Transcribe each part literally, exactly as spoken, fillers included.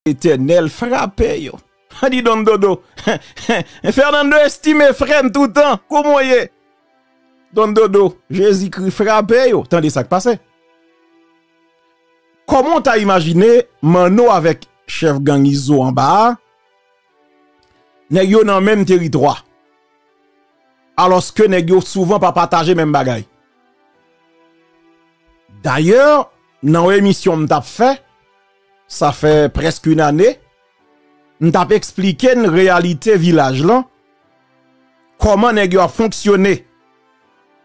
Letènèl frape yo. Di Don Dodo. Fernando Estime, frè m toutan, kòman w ye? Don Dodo, Jezikri frape yo. Tande sa k pase. Kòman w ta imajine Manno avèk chèf gang Izo anba a, nèg yo nan menm teritwa, alòske nèg yo souvan pa pataje menm bagay? Dayè, nan yon emisyon m t ap fè, sa fè prèske yon ane, m t ap eksplike n reyalite vilaj lan, kòman nèg yo ap fonksyone.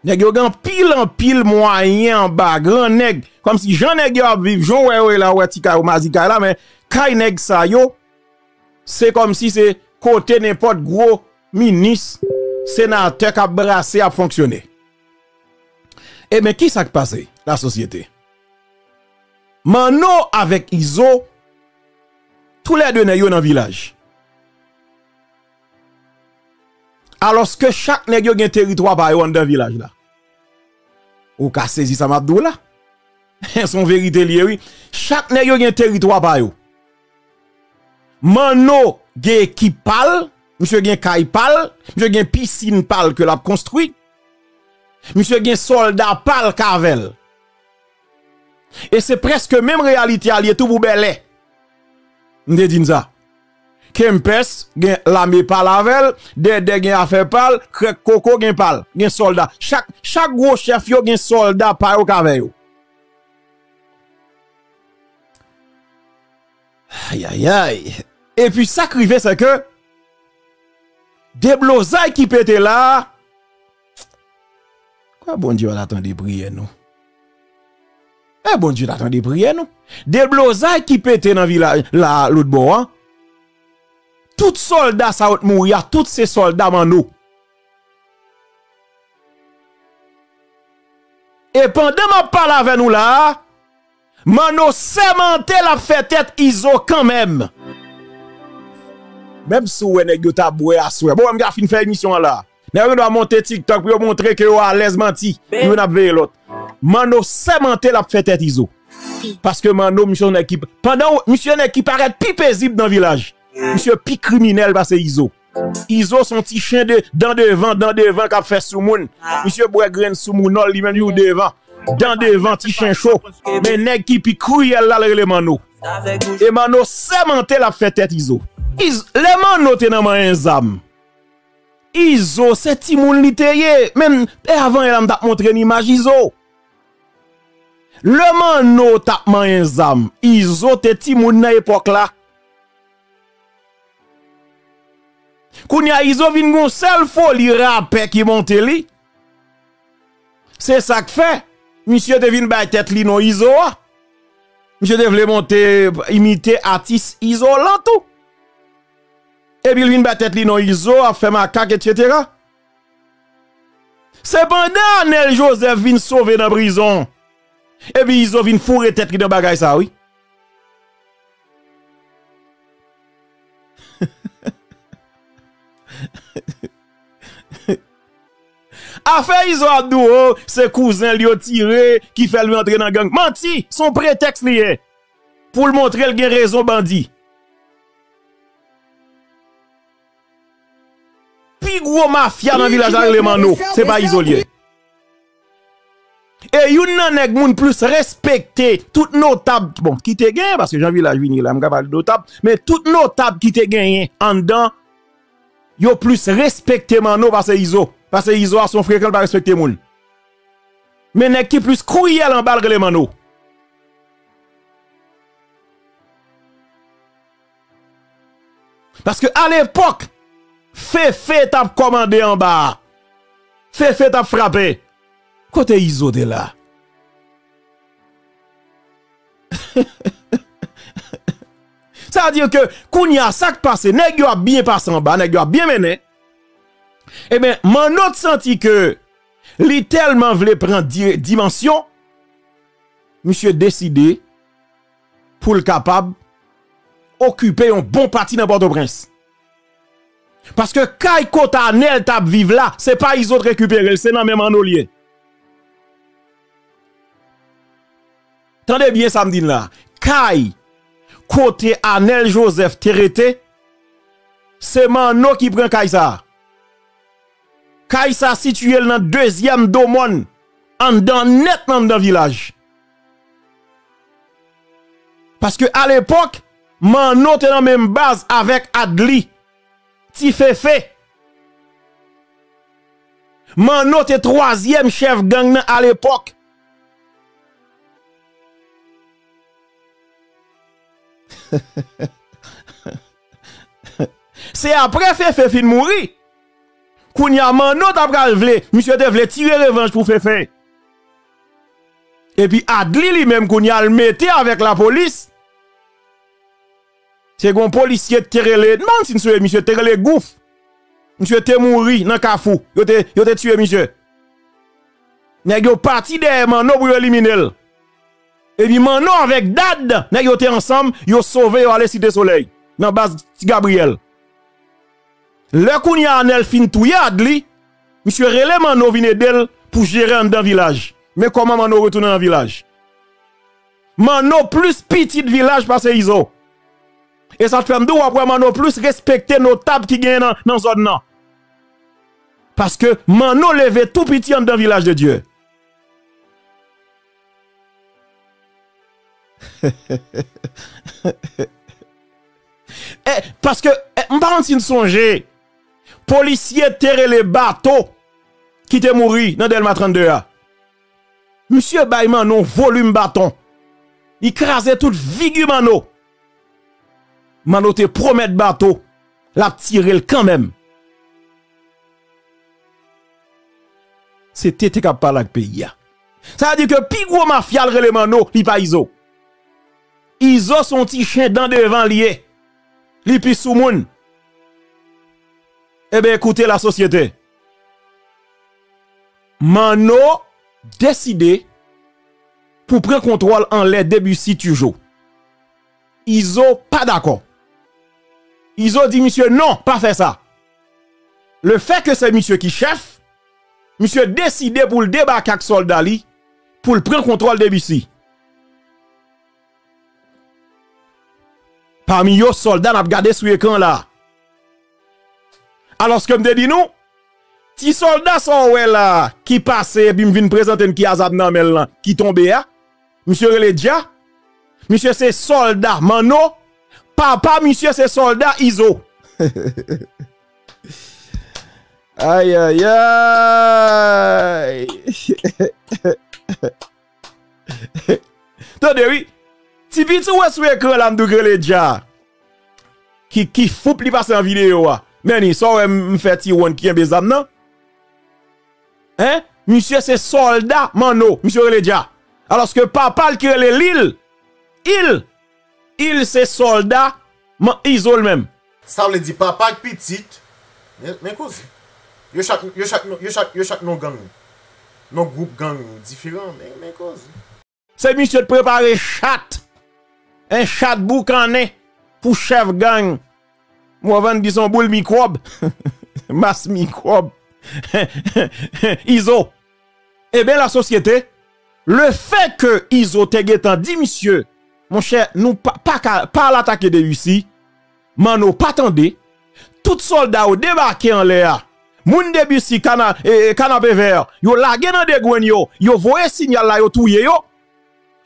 Nèg yo gen anpil, anpil mwayen anba, gran nèg. Kòmsi jan nèg yo ap viv, jan w wè yo ye la, w wè ti kay yo, mazi kay la, men kay nèg sa yo, se kòmsi se kote nenpòt gwo minis, senatè k ap brase ap fonksyone. Ebyen, kisa k pase, lasosyete? Manno avèk Izo, toulède nèg yo nan vilaj. Alòske chak nèg yo gen teritwa pa yo anndan vilaj la. Ou ka sezi sa m ap di w la? Se yon verite l ye, wi. Chak nèg yo gen teritwa pa yo. Manno gen ekip pa l, misye gen kay pa l, misye gen pisin pa l ke l ap konstwi. Misye gen sòlda pa l k avè l. E se prèske menm reyalite a l ye tou pou Bèlè. M te di n sa. Kempès gen lame pa l avè l, Dèdè gen afè pa l, Krèk Koko gen pa l, gen sòlda. Chak, chak gwo chèf yo gen sòlda pa yo k avè yo. Ayayay. Epi sa k rive, se ke deblozay ki pete la a, kwè Bondye pa ta tande priyè nou. E Bondye ta tande priyè nou. Deblozay ki pete nan vilaj la, lòtbò a, tout sòlda sa yo t mouri a, tout se sòlda Manno. E pandan m ap pale avè nou la a, Manno sèmante l ap fè tèt Izo kanmenm. Menm si w wè nèg yo ta bwè aswè. Bon, m ka fin fè emisyon an la. Nèg yo dwa monte TikTok pou yo montre ke yo alèz manti. Youn ap veye lòt. Manno sèmante l ap fè tèt Izo. Paske Manno, misye yon nèg ki, pandan w, misye yon nèg ki parèt pi pezib nan vilaj. Misye pi kriminèl pase Izo. Izo se yon ti chen de dan devan, dan devan k ap fè sou moun. Misye bwè grenn sou moun, li menm li devan. Dan devan, ti chen cho. Men nèg ki pi kriyèl la, l rele Manno. E Manno sèmante l ap fè tèt Izo. Iz-, lè Manno te nan manyen zam, Izo se timoun li te ye. Menm, e avan yè la, m t ap montre n imaj Izo. Lè Manno t ap manyen zam, Izo te timoun nan epòk la. Kounye a, Izo vin gon sèl foli rapè ki monte li. Se sa k fè, misye te vin bay tèt li non Izo a. Misye te vle monte, imite atis izolan tou. Epi l vin bay tèt li non Izo, ap fè makak, etsetera. Se pandan Anèl Jozèf vin sove nan prizon, epi Izo vin foure tèt li nan bagay sa, wi. Afè Izo ap di w, o, se kouzen l yo tire ki fè l antre nan gang. Manti! Se yon pretèks li ye. Pou l montre l gen rezon bandi. Pi gwo mafya nan vilaj la rele Manno. Se pa Izo l ye. E youn nan nèg moun plis respekte, tout notab, bon, ki te genyen, paske jan vilaj vini la, m ka pale notab, men tout notab ki te genyen anndan, yo plis respekte Manno pase Izo. Pase Izo a se yon frekan, l pa respekte moun. Men nèg ki plis kriyèl anba l rele Manno. Paske alepòk, Fefe t ap kòmande anba a. Fefe t ap frape. Kote Izo te la? Sa vle di ke kounye a, sa k pase, nèg yo ap byen pase anba, nèg yo ap byen mennen. Ebyen, Manno t santi ke li tèlman vle pran di-, dimansyon, misye deside pou l kapab okipe yon bon pati nan Pòtoprens. Paske kay kote Anèl t ap viv la, se pa Izo t rekipere l, se nan men Manno l ye. Tande byen sa m di n la. Kay kote Anèl Jozèf te rete, se Manno ki pran kay sa a. Kay sa a sitiye l nan dezyèm do mòn, anndan nèt nan anndan vilaj. Paske alepòk, Manno te nan menm baz avèk Adli, Ti Fefe. Manno te twazyèm chèf gang nan alepòk. Se apre Fefe fin mouri. Kounye a Manno ta pral vle, misye te vle tire revanj pou Fefe. Epi Adli li menm kounye a l mete avèk lapolis. Se gon polisye te rele, m pa konn si n sonje misye te rele Gouf. Misye te mouri nan Kafou. Yo te, yo te tiye misye. Nèg yo pati dèyè Manno pou yo elimine l. Epi Manno avèk Dad, nèg yo te ansanm, yo sove, yo ale Site Solèy, nan baz Ti Gabriyèl. Lè kounye a Anèl fin touye Adli, misye rele Manno vin ede l pou jere anndan vilaj. Men kòman Manno retounen nan vilaj. Manno plis pitit vilaj pase Izo. E sa k fè m di w, w ap wè Manno plis respekte notab ki genyen nan, nan zòn nan. Paske Manno leve tou piti anndan Vilaj de Dye. E, paske, e, m pa konn si n sonje, polisye te rele Bato ki te mouri nan Dèlma trannde a. Misye bay Manno yon volim baton. Li kraze tout figi Manno. Manno te pwomèt Bato l ap tire l kanmenm. Se T T k ap pale ak peyi a. Sa vle di ke pi gwo mafya l rele Manno, li pa Izo. Izo se yon ti chen dan devan li ye. Li pi soumoun. Ebyen, koute lasosyete. Manno deside pou pran kontwòl anlè Debussy Turgeau. Izo pa dakò. Izo di misye, "Non, pa fè sa." Lefètke se misye ki chèf, misye deside pou l debake ak sòlda li, pou l pran kontwòl Debussy. Pami yo, sòlda n ap gade sou ekran la. Alòske m te di nou, ti sòlda sa w wè la, ki pase epi m vin prezante n ki a zam nan men l lan, ki tonbe a, misye rele Dja. Misye se sòlda Manno. Papa misye se sòlda Izo. Ayayay. Tande wi. Ti piti w wè sou ekran la, m di w ki rele Dja. Ki, ki foup li pase nan videyo a. Meni, sa w wè m, m fè ti wonn ki kenbe zam nan? Hein? Misye se sòlda Manno. Misye rele Dja. Alòske papa l ki rele Lil. Il. Il se sòlda Man-, Izo l menm. Sa vle di papa ak pitit. Men, men koze. Yo chak, yo chak, yo chak, yo chak non gang. Non gwoup gang diferan. Men, men koze. Se misye t prepare chat. En chat boukannen pou chèf gang. Morvan di se yon boul mikwòb. Mas mikwòb. Izo. Ebyen, lasosyete, lefètke Izo te gentan di misye, monchè, nou pa, pa ka, pa al atake Debussy, Manno pa tande, tout sòlda yo debake anlè a, moun Debussy, Kana, e, e, Kanapevè, yo lage nan degrenn yo, yo voye sinyal la, yo touye yo.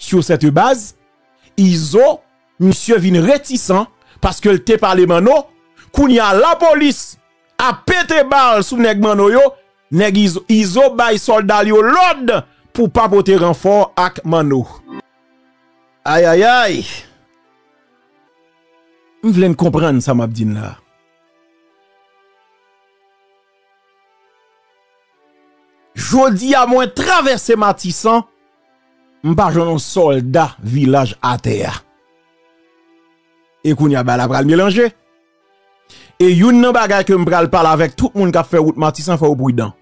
Sur cette base, Izo, misye vin retisan, paske l te pale Manno, kounye a lapolis ap pete bal sou nèg Manno yo, nèg Izo, Izo bay sòlda l yo lòd pou pa pote ranfò ak Manno. Ayayay! M vle n konprann sa m ap di n la. Jodi a mwen travèse Matisan, m pa jwenn yon sòlda Vilaj Atè a. E kounye a bagay la pral melanje. E youn nan bagay ke m pral pale avèk tout moun k ap fè wout Matisan, fò yo pridan.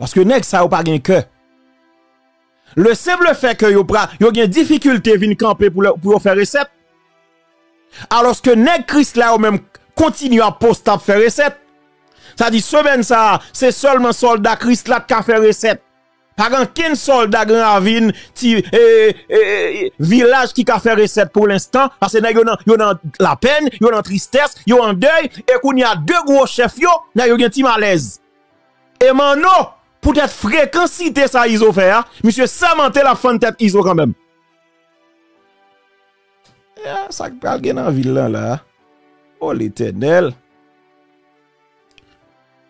Paske nèg sa yo pa gen kè. Le simple fait que yo pra, yo gen difikilte vin kanpe pou, pou yo fè resèt. Alòske nèg Krisla yo menm kontinye ap poste ap fè resèt. Sa di semèn sa a, se sèlman sòlda Krisla t ka fè resèt. Pa gen ankenn sòlda Gran Ravin, ti, e, e, e, vilaj ki ka fè resèt pou lenstan, paske nèg yo nan, yo nan lapenn, yo nan tristès, yo an dèy, e kounye a de gwo chèf yo, nèg yo gen ti malèz. E Manno, poutèt frekansite sa Izo fè a, misye sèmante l ap fann tèt Izo kanmenm. E sa k pral gen nan vil lan la? O Letènèl!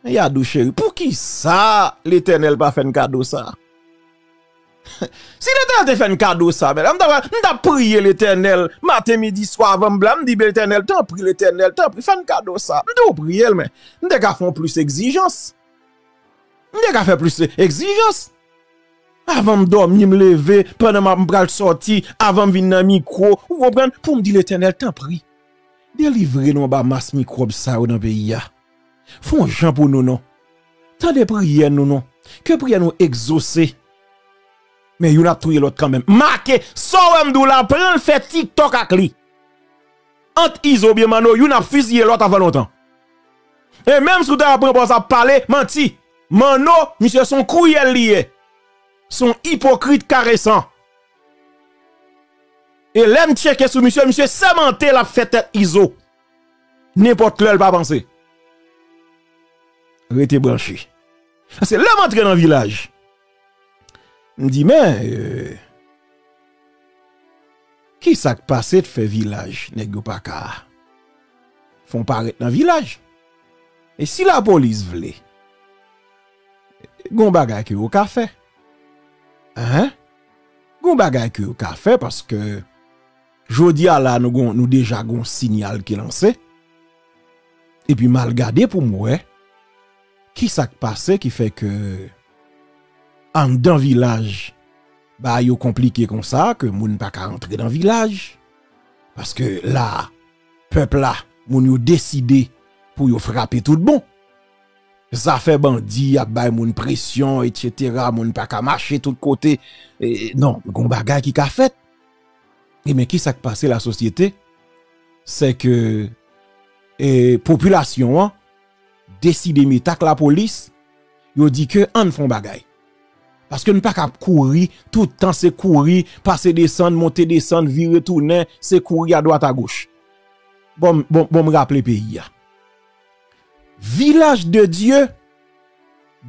Men Yadou cheri, poukisa Letènèl pa fè n kado sa? Si Letènèl te fè n kado sa, men m t ap, m t ap priye Letènèl maten, midi, swa, avan m blayi, m di, Letènèl, tanpri, Letènèl, tanpri, fè n kado sa. M toujou priye l, men m te ka fè yon plis egzijans. M te ka fè plis egzijans. Avan m dòmi, m leve, pandan m ap, m pral sòti, avan m vin nan mikwo, ou konprann, pou m di Letènèl, tanpri, delivre nou anba mas mikwòb sa yo nan peyi a. Fè yon jan pou nou non. Tande priyè nou non. Ke priyè nou egzose. Men youn ap touye lòt kanmenm. Make, sa w wè m di w la, pran l fè TikTok ak li. Ant Izo oubyen Manno, youn ap fiziye lòt avan lontan. E menm si w ta pran pòz ap pale, manti. Manno, misye se yon kriyèl li ye. Se yon ipokrit karesan. E lè m tcheke sou misye, misye sèmante l ap fè tèt Izo. Nenpòt lè l pa panse. Rete branche. Paske lè m antre nan vilaj, m di, men, e, kisa k pase t fè vilaj, nèg yo pa ka fè yon parèt nan vilaj? E si lapolis vle, gon bagay ke yo ka fè. Hein? Gon bagay ke yo ka fè paske jodi a la nou gon, nou deja gon sinyal ki lanse. Epi m al gade pou m wè kisa k pase ki fè ke anndan vilaj bagay yo konplike konsa, ke moun pa ka rantre nan vilaj. Paske la, pèp la, moun yo deside pou yo frape tout bon. Zafè bandi ap bay moun presyon, etsetera, moun pa ka mache tout kote. E, non, gon bagay ki ka fèt. Ebyen, kisa k pase lasosyete? Se ke, e, popilasyon an deside met ak lapolis, yo di ke ann fè yon bagay. Paske n pa ka ap kouri, tout tan se kouri, pase desann, monte desann, vire tounen, se kouri adwat agoch. Bon, bon, bon, m raple peyi a. Vilaj de Dye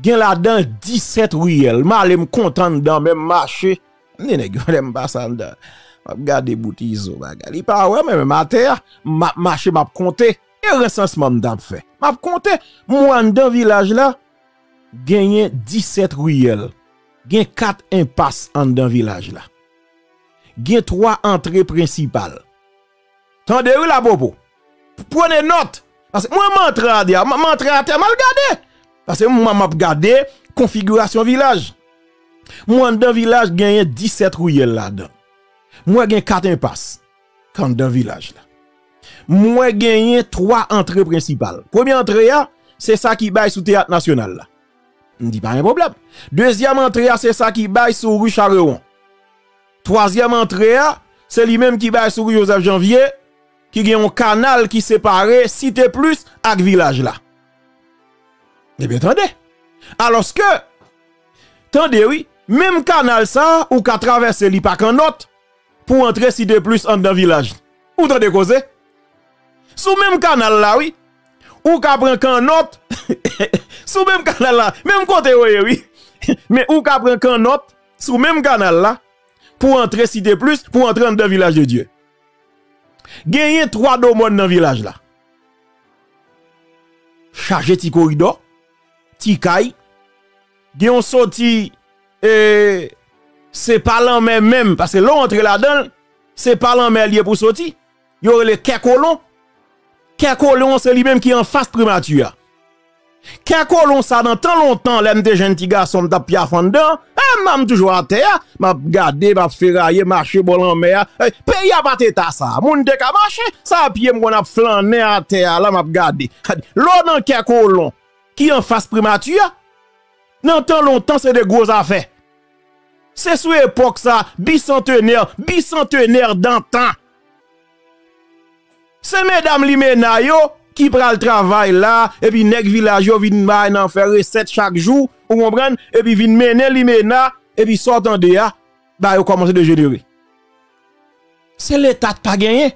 gen ladan disèt riyèl. M ale, m kontan anndan, men m mache. M di nèg yo, lè m pase anndan, m ap gade bout Izo bagay. Li pa wè mwen menm atè a. M ap mache, m ap konte. E resansman m t ap fè. M ap konte. M wè anndan vilaj la, genyen disèt riyèl. Gen kat enpas anndan vilaj la. Gen twa antre prensipal. Tande wi la popo. Pwene nòt. Paske mwen m antre atè, m, m antre atè, m al gade. Paske mwen m ap gade konfigirasyon vilaj. Mwen anndan vilaj genyen disèt riyèl ladan. Mwen gen kat enpas k anndan vilaj la. Mwen genyen twa antre prensipal. Premye antre a, se sa ki bay sou Teyat Nasyonal la. M di pa gen pwoblèm. Dezyèm antre a, se sa ki bay sou ri Charewon. Twazyèm antre a, se li menm ki bay sou ri Joseph Janvier, ki gen yon kanal ki separe Site Plis ak vilaj la. Ebyen, tande. Alòske, tande wi, menm kanal sa a, ou ka travèse li pa Kannòt pou antre Site Plis anndan vilaj. Ou tande koze? Sou menm kanal la, wi. Ou ka pran Kannòt. Sou menm kanal la, menm kote yo ye, wi. Men ou ka pran Kannòt, sou menm kanal la, pou antre Site Plis, pou antre anndan Vilaj de Dye. Genyen twa domòn nan vilaj la. Chaje ti koridò, ti kay. Gen yon soti, e, se pa lanmè menm, paske lè w antre ladan l, se pa lanmè l ye pou soti. Yo rele Kè Kolon. Kè Kolon, se li menm ki anfas primati a. Kè Kolon sa, nan tan lontan, lè m te jèn ti gason, m t ap pyaf anndan, e m, m toujou atè a, m ap gade, m ap feraye, mache bò lanmè a. E, peyi a pa t eta sa. Moun te ka mache, se a pye m konn ap flannen atè a la, m ap gade. Lè w nan Kè Kolon, ki anfas primati a, nan tan lontan, se de gwo zafè. Se sou epòk sa, bisantenè, bisantenè dantan. Se medam limena yo ki pral travay la, epi nèg vilaj yo vin bay nan fè resèt chak jou, ou konprann, epi vin mennen limena, epi sa w tande a, ba yo kòmanse dejenere. Se Leta k pa genyen.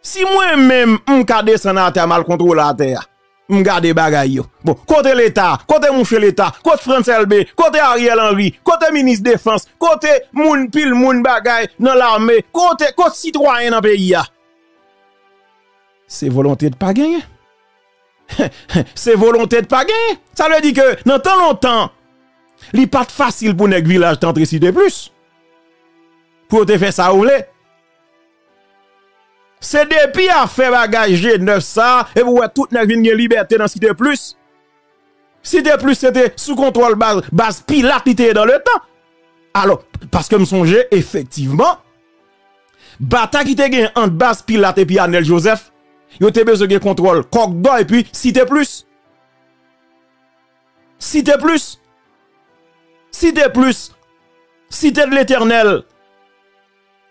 Si mwen menm, m ka desann atè a, m al kontwole atè a, m gade bagay yo. Bon, kote Leta? Kote mouche Leta? Kote Frantz Elbé? Kote Ariel Henry? Kote minis defans? Kote moun, pil moun bagay nan lame? Kote, kote sitwayen nan peyi a? Se volonte de pa genyen. Se volonte de pa genyen. Sa vle di ke nan tan lontan, li pa t fasil pou nèg vilaj te antre Site Plis. Pou yo te fè sa yo vle. Se depi afè bagay G nèf sa, epi w wè tout nèg vin gen libète nan Site Plis. Site Plis se te sou kontwòl baz, baz Pilat li te ye dan le tan. Alò, paske m sonje, efektivman, batay ki te gen ant baz Pilat epi Anèl Jozèf, yo te bezwen gen kontwòl Kòk Dò epi Site Plis. Site Plis. Site Plis. Site de Letènèl.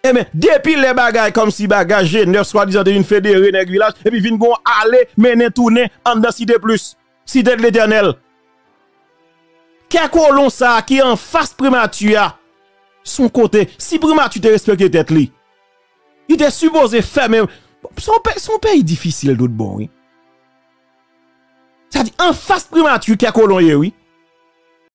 Ebyen, depi lè bagay kòmsi bagay G nèf swadizan te vin federe nèg vilaj, epi vin gon ale mennen tounen anndan Site Plis, Site de Letènèl. Kè kolon sa a ki anfas primati a, s on kote, si primati te respekte tèt li, li te sipoze fèmen. S on pe-, s on peyi difisil tout bon, wi. Sa di, anfas primati, kè kolon ye, wi.